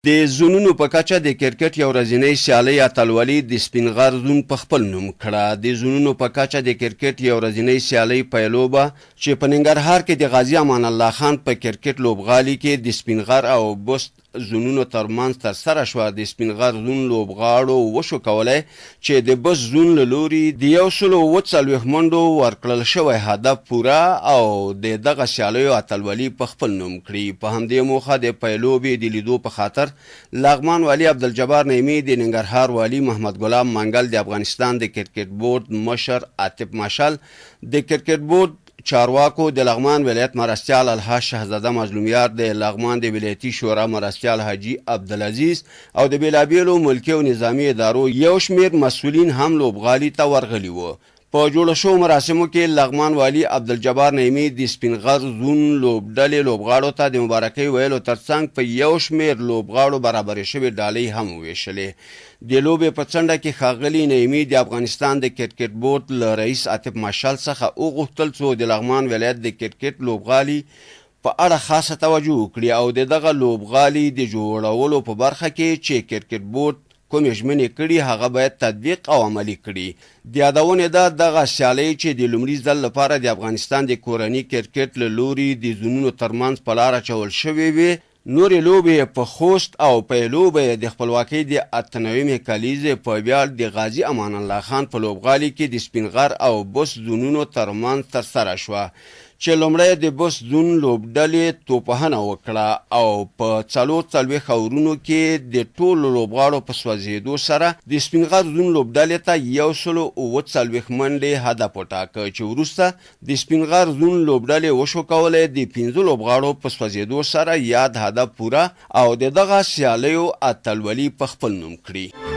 د زونونو په کچه د کرکټ یو ورځنۍ سیالۍ اتلولي د سپین غر زون په خپل نوم کړه. د زونونو په کچه د کرکټ یو ورځنۍ سیالۍ پیلوبه چې په ننګرهار کې د غازي امان الله خان په کرکټ لوبغالي کې د سپین غر او بست زونونو ترمنځ ترسره شوه، د سپین غر زون لوبغاړو وشو کولای چې د بست زون له لوري د 147 منډو ورکړل شوی هدف پوره او د دغه سیالیو اتلولي په خپل نوم کړي. په همدې موخه د پیلوبې د لیدو په خاطر لغمان والي عبدالجبار نعیمي، د ننګرهار والي محمد ګلاب منګل، د افغانستان د کرکټ بورډ مشر عاطف مشعل، د کرکټ بورډ چارواکو، د لغمان ولایت مرستیال الحاج شهزاده مظلومیار، د لغمان د ولایتي شورا مرستیال حاجي عبدالعزیز او د بېلابېلو ملکي او نظامي ادارو یو شمېر مسؤلین هم لوبغالي ته ورغلي وو. په جوړو شوو مراسمو کې لغمان والي عبدالجبار نعیمي د سپین غر زون لوبډلې لوبغاړو ته د مبارکۍ ویلو ترڅنګ په یو شمېر لوبغاړو برابرې شوې ډالۍ هم وویشلې. د لوبې په څنډه کې ښاغلي نعیمي د افغانستان د کرکټ بورډ له رئیس عاطف مشعل څخه وغوښتل څو د لغمان ولایت د کرکټ لوبغالي په اړه خاصه توجه وکړي او د دغه لوبغالي د جوړولو په برخه کې چې کرکټ بورډ کومې ژمنې کړي هغه باید تطبیق او عملي کړي. د یادونې ده، دغه سیالۍ چې د لومړي ځل لپاره د افغانستان د کورني کرکټ له لوري د زونونو ترمنځ په لار اچول شوې وې، نورې لوبې یې په خوست او پیلوبه یې د خپلواکۍ د 98مې کلیزې په ویاړ د غازي امان الله خان په لوبغالي کې د سپین غر او بست زونونو ترمنځ ترسره شوه چې لومړی د بست زون لوبډلې توپوهنه وکړه او په 44 اورونو کې د ټولو لوبغاړو په سوځېدو سره د سپین غر زون لوبډلې ته 147 منډې هدف وټاکه چې وروسته د سپین غر زون لوبډلې وشو کولای د 5 لوبغاړو په سوځېدو سره یاد هدف پوره او د دغه سیالیو اتلولي په خپل نوم کړي.